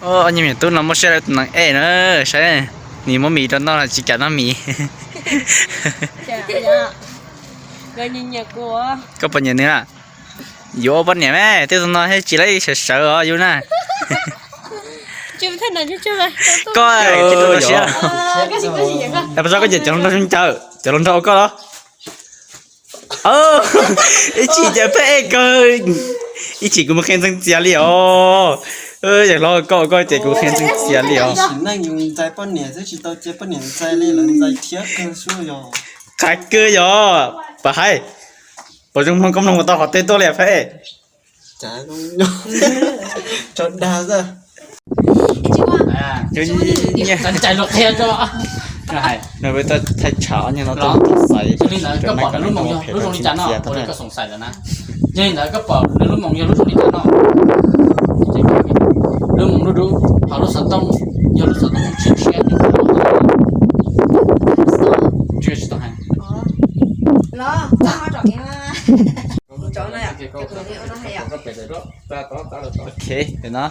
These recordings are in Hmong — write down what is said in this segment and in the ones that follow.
Ob niag me tub no muaj siab rau tus nees ej na, saib nws muab mis rau noj los tsis kam noj mis. Koj puas nyiam nws na? Yuav ua poj niam me, tej tug no thiaj tsis laib sawv sawv os yus na. Koj tsis tau siab. Pas tso koj cem cov hluas nraug zoo ncaws, cov hluas nraug ua koj los. Ib chim ces peb ej kawg, ib chim kuv mus qhia ntxeev txias li os. Yawg hlob koj ua koj ces kuv qhia ntxeev txias li os. Sim neej yus ntxais poj niam xwb tsis tau cia poj niam ntxais li lawv ntxais thiab kawg xwb yog. Qhov kawg yog, pom hais, pom zoo mloog koj mloog mus tau qhov twg tuaj li peb. Tso dag xwb. Thaij tshav no xaiv, koj pom nws lub moo yog lub zoo li cas no, ua li koj xoom xais lawm na. Yog li ntawd koj pom nws lub moo yog lub zoo li cas no, lub moo dub dub, ho lub xov tooj yog lub xov tooj tshiab tshiab. Ok, no.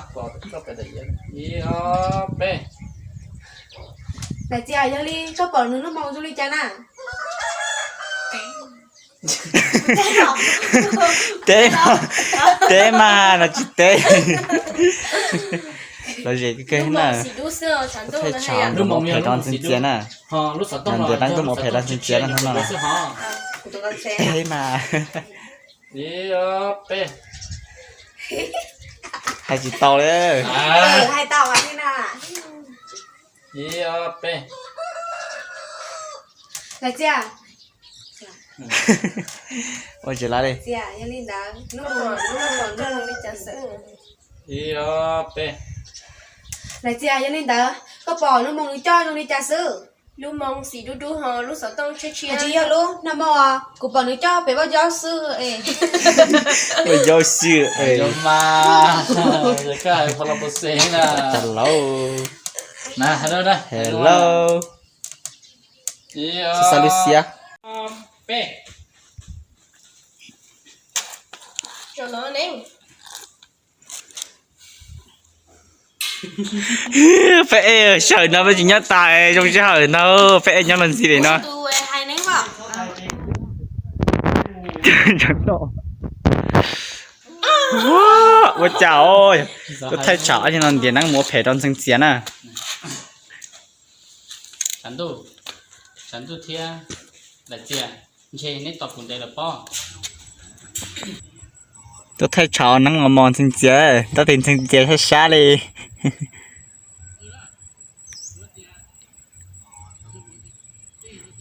Daim txias, yog li koj pom nws lub moo zoo li cas na? Teb, teb mas no tsis teb. Lom zem kawg na. Thaij tshav no mus phem rau ntxeev txias na. Ntiav neeb tuaj mus phem rau ntxeev txias no no. Teb mas. Hais tsis tau li. Ua tsis laib li. Daim txias, yog li ntawd koj pom lub moo nws coj zoo li cas xwb? Lub moo xim dub dub ho lub xov tooj tshiab tshiab. Tsis yog lub nag hmo kuv pom nws coj pem vaj yau xwb. Vaj yau xwb. Mas, koj hais pha los pos xes na. Hello. Hello. Xav xav lub xiab. Peb ej sawm no peb tsis nyob tas, zoo sij hawm ntau peb ej nyob los ntxiv li no. Ua cas tuaj thaij tshav no ntiav neeb mus ua phem rau ntxeev txias na. Tshav ntuj, tshav ntuj thiab daim txias, ntshe neb tos kuv ntev lawm pob. Tuaj thaij tshav neeb mos mos ntxeev txias, tab sis ntxeev txias sab sab li.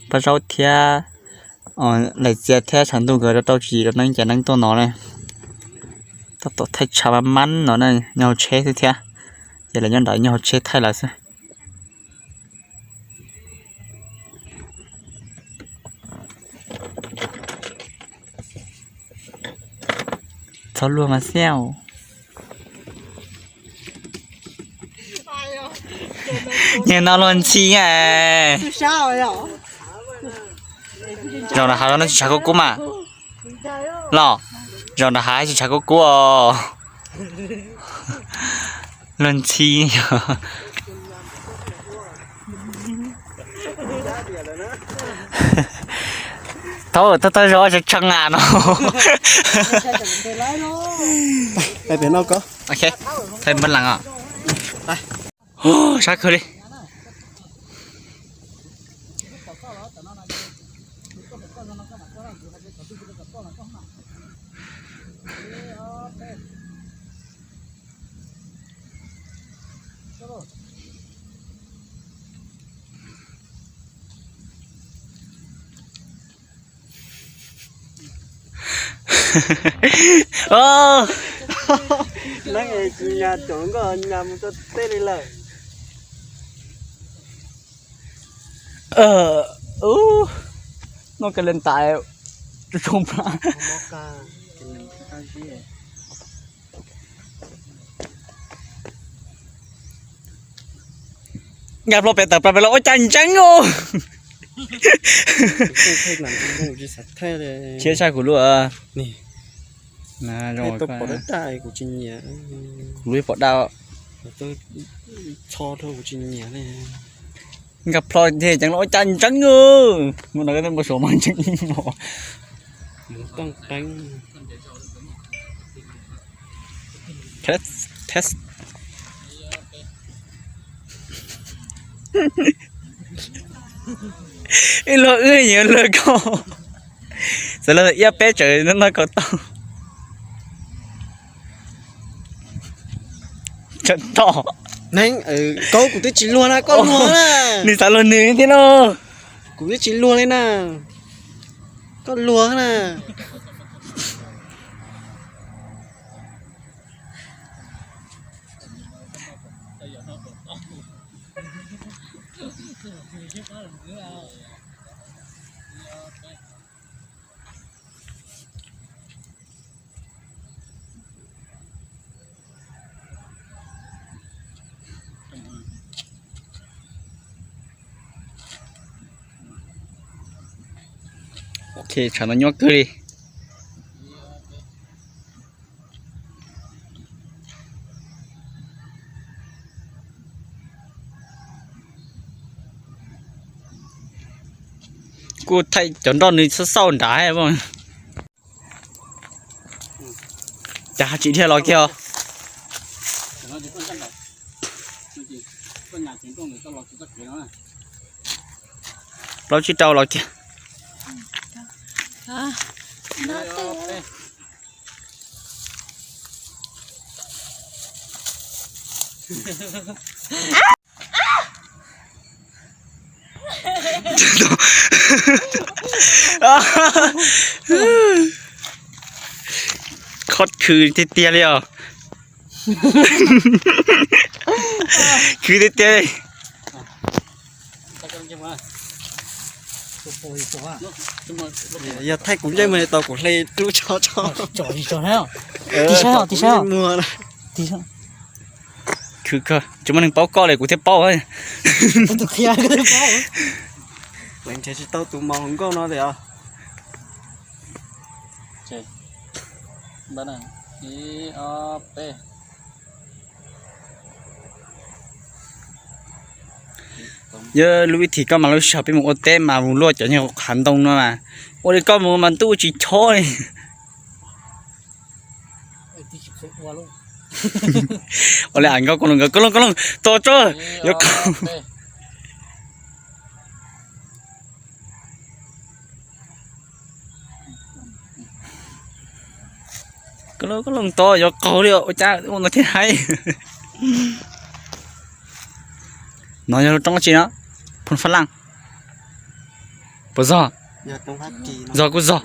Paj Zaub thiab Laim Txias thiab Tshav Ntuj nkawd rau rau tsis rau neeb ces neeb tuaj no na. Tab tom thaij tshav mab mab no na, nyob hauv tsheb xwb thiab. Ces lawv nyob nram nyob hauv tsheb thaij lawv xwb. Txhob luag mas xiab. Nyias no luag ntxhi. Zaum no hav no tsis tshav kub kub mas. Los, zaum no hav tsis tshav kub kub os. Luag ntxhi. Thaub, thaub, thaub zog tshee tshee a no. Thaij npab lees os. Sab kawg li. Neeb es tsis nyas caum nkoj nyas mus txog teb li lawm. Noj kiag li ntais tsuj tsuag nplas. Nkag plho pem tawm plaws pem los ua cas ntseeb os. Thiab tshaj kuv lub. Kuv lub pom daj. Txho dhau kuv tsis nyiam li. Nkag plho ces ceev los ua cas ntseeb. Mus no koj tej npau suav mas ntseeb ib hmos. Mus tooj qeeb. Test, test. Ib luag wb nyiam luag koj. Xav los iab peb tsawv no no koj tau. Tsawv to. Neeb, koj kuv twb tsis luag na, koj luag na. Nws xav luag nws thiab no. Kuv twb tsis luag li na. Koj luag na. Ok, tshav no nyob kawg li. Kuj thaij cov nroj nws xauj xauj nrad. Cas tsis dhia los kiag os. Plaub tsib rau los kiag. Khob khwv tiag tiag li os. Khwv tiag tiag li. Yog thaij kuv ntsej muag tau kuv hle lub tsho tso. Khwv kawg, tsis muaj neeg paub koj li kuv thiaj paub. Nrhiav tsis tau tus mos hluas nkauj no li os. Yog lub vib thim koj mas lub sij hawm peb mus ua teb mas mus luaj cov nyuag qhav ntoo no mas, ua li koj mus mas ntuj tsis chob li. Ua li nkauj, koj looj, koj looj, koj looj, tos tso, yuav qaug. Koj looj, koj looj, tos yuav qaug li ua cas ua no thiaj haib. No yog lub roob dab tsi no? Phoo Fab Laj. Puas zog? Zog kuj zog.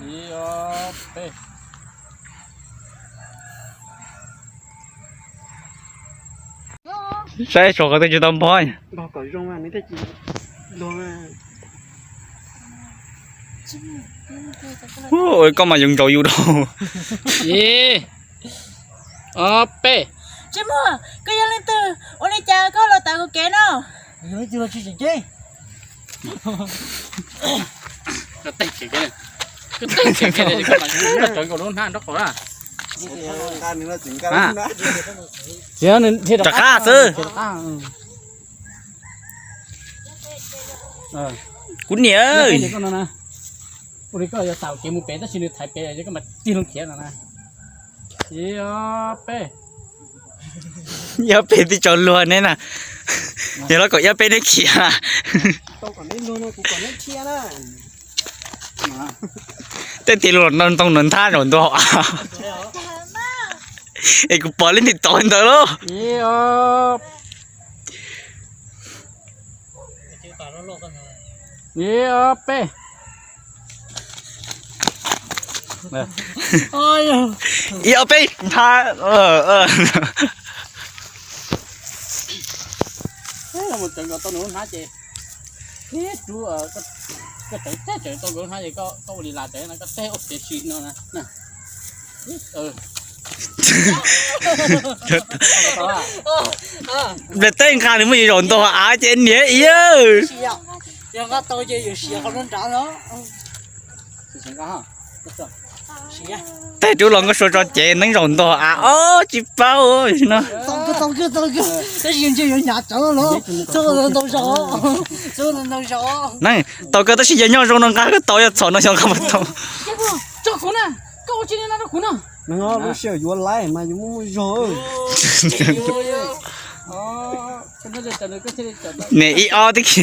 Saib tso qhov twg tsis tau npog. Koj mas yoov ntsaus yus rau. Ib, ob, peb. Tsis muaj, koj yog leej twg? Ua li cas koj los tawm kuv kev no? Rov qab xwb. Kuv niam. Ua li koj yuav tawm kev mus pem tab sis nws thaiv pem koj mas tig loo khiav no na. Ib, ob, peb. Ib ob peb twb tsaus luag neb na. Yog los kom ib ob peb neb khiav. Tej tig los ntoo no nthab zaum ntua. Es kuv pom leej twg tod ntawd lauj. Ib ob peb. Ib ob peb nthab. Mus tseev kom tau nws lub hnab ces, tib rub, koj tseev teb tseev tau nws lub hnab ces koj ua li las tseev no koj teb ua kev sim no na. Nplaim teb nqa nws muaj yim zaum ntua av ces niam ib. Yog nqa tau ces yus siav qhov nrad no. Tej rub los nkauj sua tso cev neeb zaum ntog a, ob tsis paub no. Neeb tau koj tab sis yog nyob zoo no nqa koj tau, yog txhom no xyov nqa puas tau. Lub sij hawm yuav laib mas yus muaj muaj zog. Niam ib ob tib khi.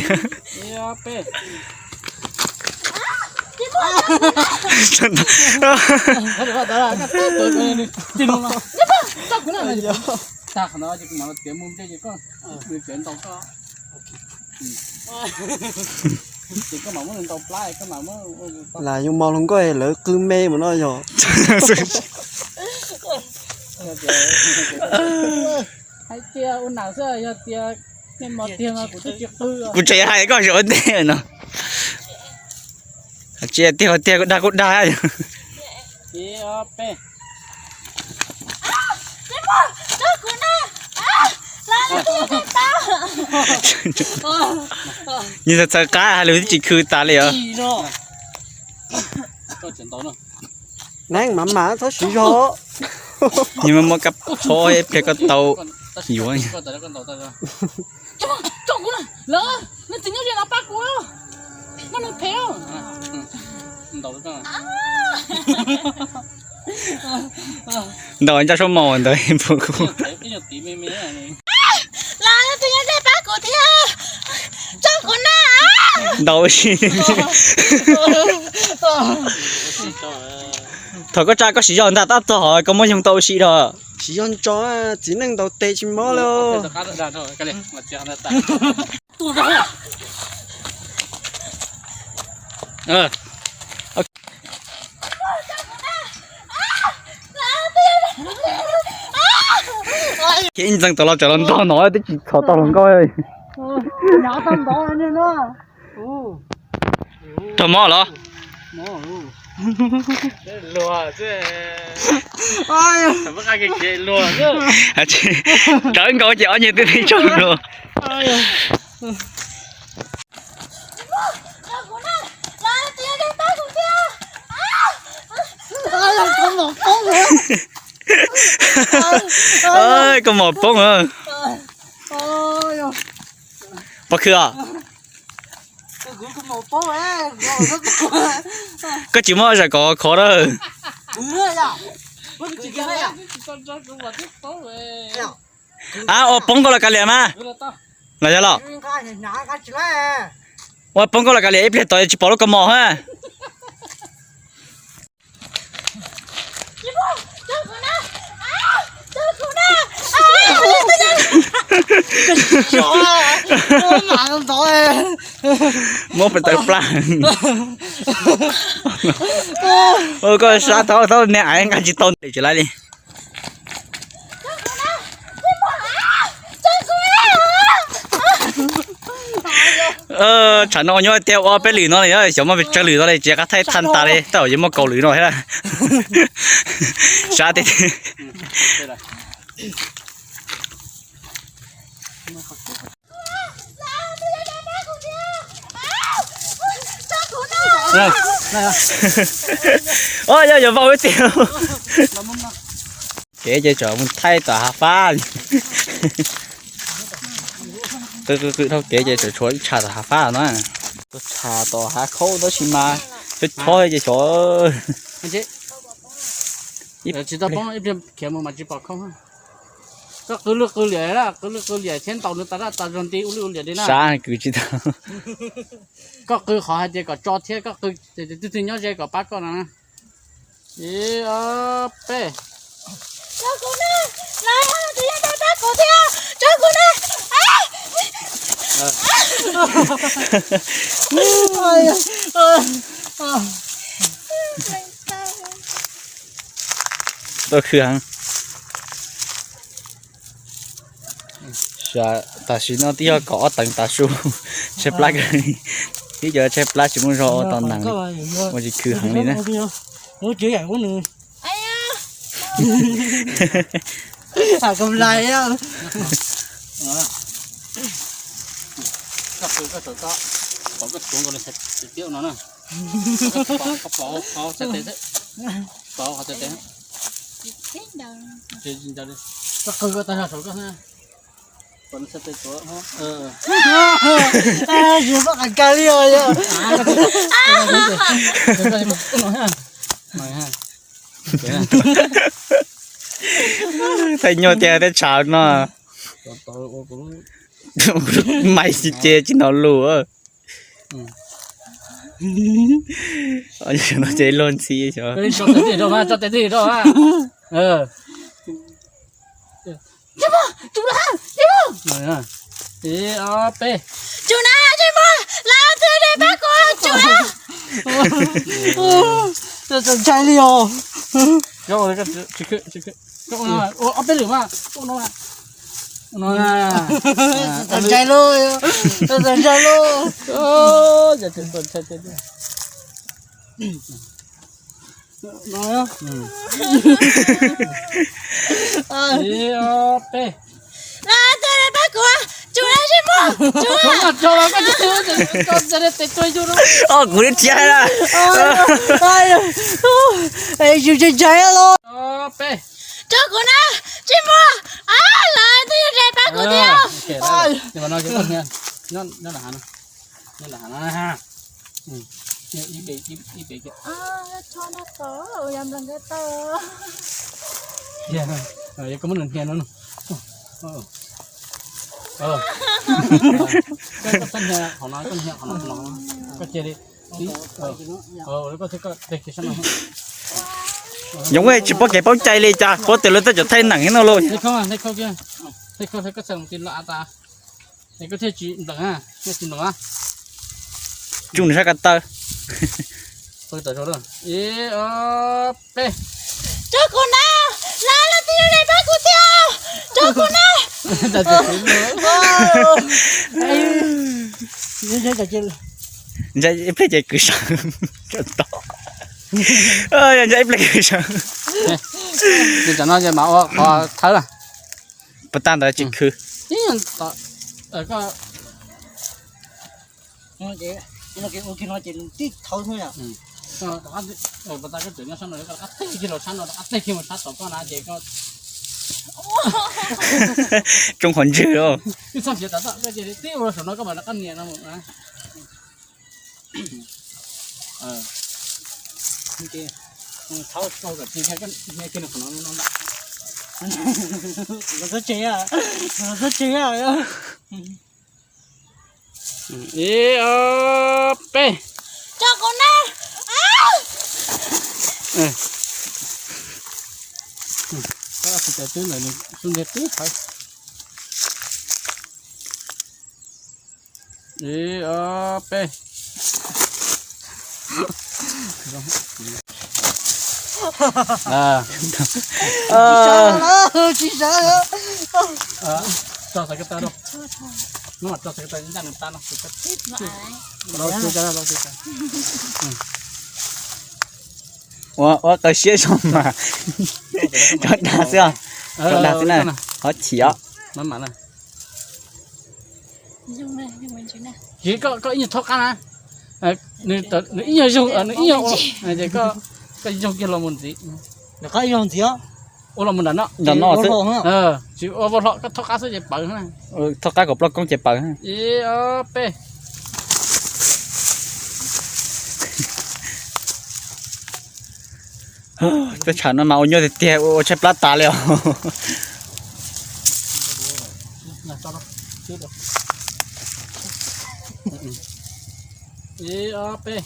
Las yus mos hluas nkauj lawv qw me mus no yog. Hais tias ua nam xwb, yog tias nej mos tiag mas kuv twb tsis qw. Kuv tseem hais koj zaum ua ntej no. Tsis tiag tiag, kuv dag kuv dag. Nws txawv txawv qab hais lus twb tsis khw tas li os. Neeb mam mam txhob siv zog. Nws muaj muaj kab phob ib pliag koj tau yuav. Ntaus nco suab maus ntawd. Ntaus si. Thaum koj tsa koj siv zog ntag, tab txog hov koj muab yoog tau ua si rau. Siv zog ntso, txiv neej ntaus tes tsis mob li. Ces ib ntxees tau los tseem los ntog no twb tsis txhom tau hluas nkauj. Raug mob los? Rawv nkaus ces ob nyuag twb pib tsaug luag. Koj mom poob. Pov khw os. Koj tsis muab zam kom khov na. A, ua poob koj los kav liam mas. Los yog los? Ua poob koj los kav liam, ib pliag tod tsis pom lub kaus mom ha. Muab pes tawv plab. Koj sab thaub thaub niag aiv nqa tsis tau ntes tsis laib li. Tshav no nyuaj tiag, ua peb lwm no li, xyov muaj pes tsawg lwm no li, tsis qab thaij thaj tas li, tab tom yuav muaj kaum lwm no thiab. Sab tiag tiag. Yog yuav vau ib tiag. Kev ces tseem mus thaij tom hav fab. Qw qw qw dhau kev ces tseem tshuav ib tsha tom hav fab na. Tsha tom hav khaub tab sis mas chob chob ces xyov. Tsis tau poob, ib pliag khiav mus mas tsis pom khoob. Koj qw lwj qw liam, qw lwj qw liam thiab ntaus nws tas zaj tas zog nti ua lwj ua liam li na. Sab kwv tsis tau. Koj qw qhov hais tias kom tso thiab koj qw twg twg nyob ze kom pab koj no na. Ib ob peb. Tuaj khw heev. Tam sim no twb yog kaum ob teev tav su, tshaib plab kawg. Twb cov tshaib plab tsis muaj zog ua tau nees, ua tsis khw heev li na. Tov qhov txhais tes. Tsis ncaws li. Koj qw koj tag zog saum koj na. Pom nws txhais tes tuav. Tsis muaj qhov kag li os. Thaij nyuj tiag teb tshav no. Mais tsis ces tsis hnov lus. No ces luag ntxhi xyov. Tso tes twg rau. Ib, ob, peb. Tsum na, tsum na, lawv twb de pab kuv tsum na. Txaus ntshai li os. Ob peb lwm mas, ua no mas, ua no na. Txaus ntshai lauj, txaus ntshai lauj. Ib, ob, peb. Lawv twb de pab kuv tsum na, tsum na, tsum na. Os, kuv twb thiab na. Yus ntshai ntshai los. Rau kuv na, tsum na. Lawv twb de pab kuv thiab. Koj muab nws hnia no. Koj txhob hnia qhov no, koj hnia qhov no, koj cia li. Yoov, tsis paub kev paub cai li cas, paub tias lawv tej cov thaij neem no lauj. Tsum nws sab ko taw. Ib, ob, peb. Rau kuv na, lawv twb de pab kuv thiab, rau kuv na. Ntshai ib pliag ces kwv sawv. Ntshai ib pliag kwv sawv. Puas tag ntawd tsis khwv. Tsoo qhov ntswg os. Ib, ob, peb. Rau kuv na. Ib, ob, peb. Ua, ua qawv siab zog mas. Cov dag xwb os. Cov dag xwb na. Qhov chim os. Koj ib nyuag thaub qab na. Nws ib nyuag zog, nws ib nyuag ua, ces koj zog kiag los mus ntxiv. Ua los mus nram no. Tsis ua vau hlo, koj thaub qab xwb ces pawv. Thaub qab kom ploj koob ces pawv. Ib, ob, peb. Tej tshav no mas ua nyuaj tiag tiag, ua tshaib plab tas li os. Ib, ob, peb.